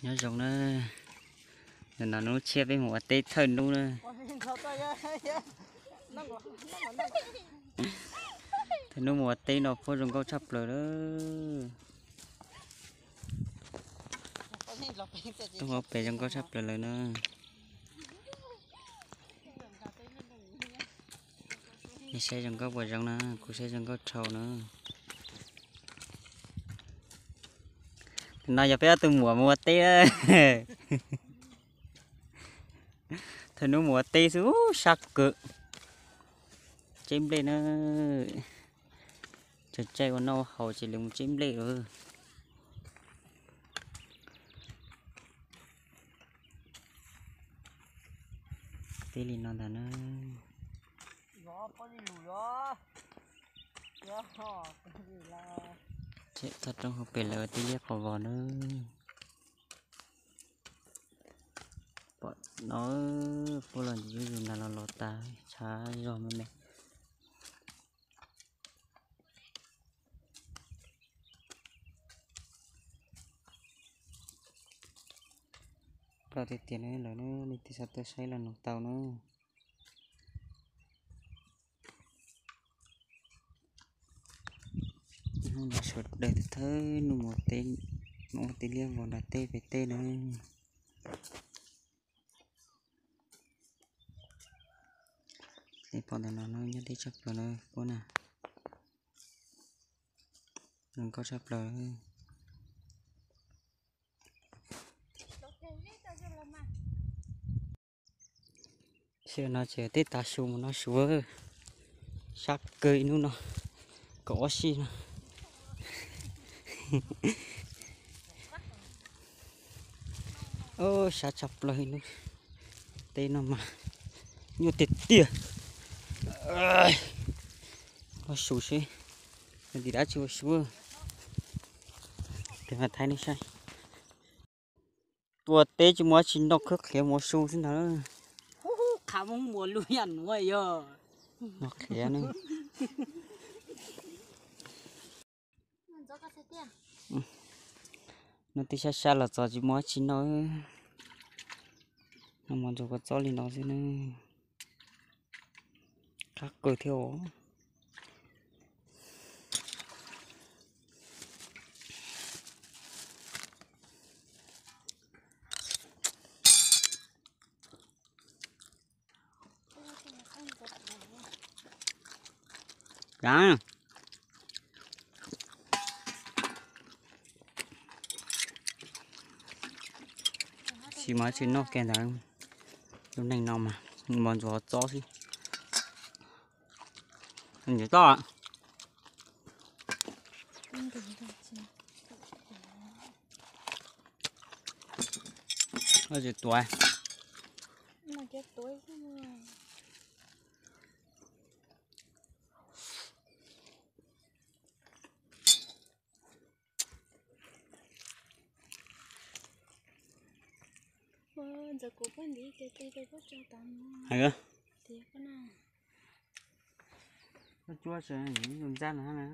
Nyob zoo na, ntawm no lub tsiab peb mus ua teb thawj hnub na. Thawj hnub mus ua teb no puab zoo nkauj tshaj plaws lawm. Tub hauv pes zoo nkauj tshaj plaws lawm na. Nej saib zoo nkauj puas zoo na, kuv saib zoo nkauj dhau na. No yog peb ob tug muam mus ua teb. Thawj hnub mus ua teb xwb sab kawg. Tseb nplej na. Tsaus caij ua noj ua haus ces lawv mus tseb nplej lawm. Teb li no ntag na. Toj roob hauv pes lawv ua teb liab qos vos na. Pom no, puab los ntsis zuj zus nag los los tas, tshav zog me me. Ploj tiag tiag na, lawv leej twg xav tuaj saib los nug tau na. Hnub no sawv daws thawj hnub mus ua teb liab vos nram teb pem teb na. Tej pom ntawm no no nyob deb tshaj plaws na puab na. Zoo nkauj tshaj plaws. Sij hawm no tseem tej tav su mus noj su, sab kawg ib hnub no, kaum ob sij no. Sab tshaj plaws ib hnub, teb no mas nyuaj tiag tiag. Noj su seb yog tim dab tsi ua su. Peb mam thaij nej saib. Tua teb tsis muaj dab tsi noj, khawb qhiav mus ua su xwb ntag. Qhav muab muas lug yam nuav yog. Noj qhiav ne. Noj teb sab sab los txog tsis muaj dab tsi noj. Noj mov ntxuag kua txob li no xwb na. Qab kawg thiab os. Tsis muaj dab tsi noj kiag ntawd, lub neej no mas mov ntxuag txob xwb. Nyiam toj. Tsis tuav. Ntxawm kuv poj ntiv ces tus rau koj tso tod no. Hais tias koj na. Koj cuab sawv ntxaj no na.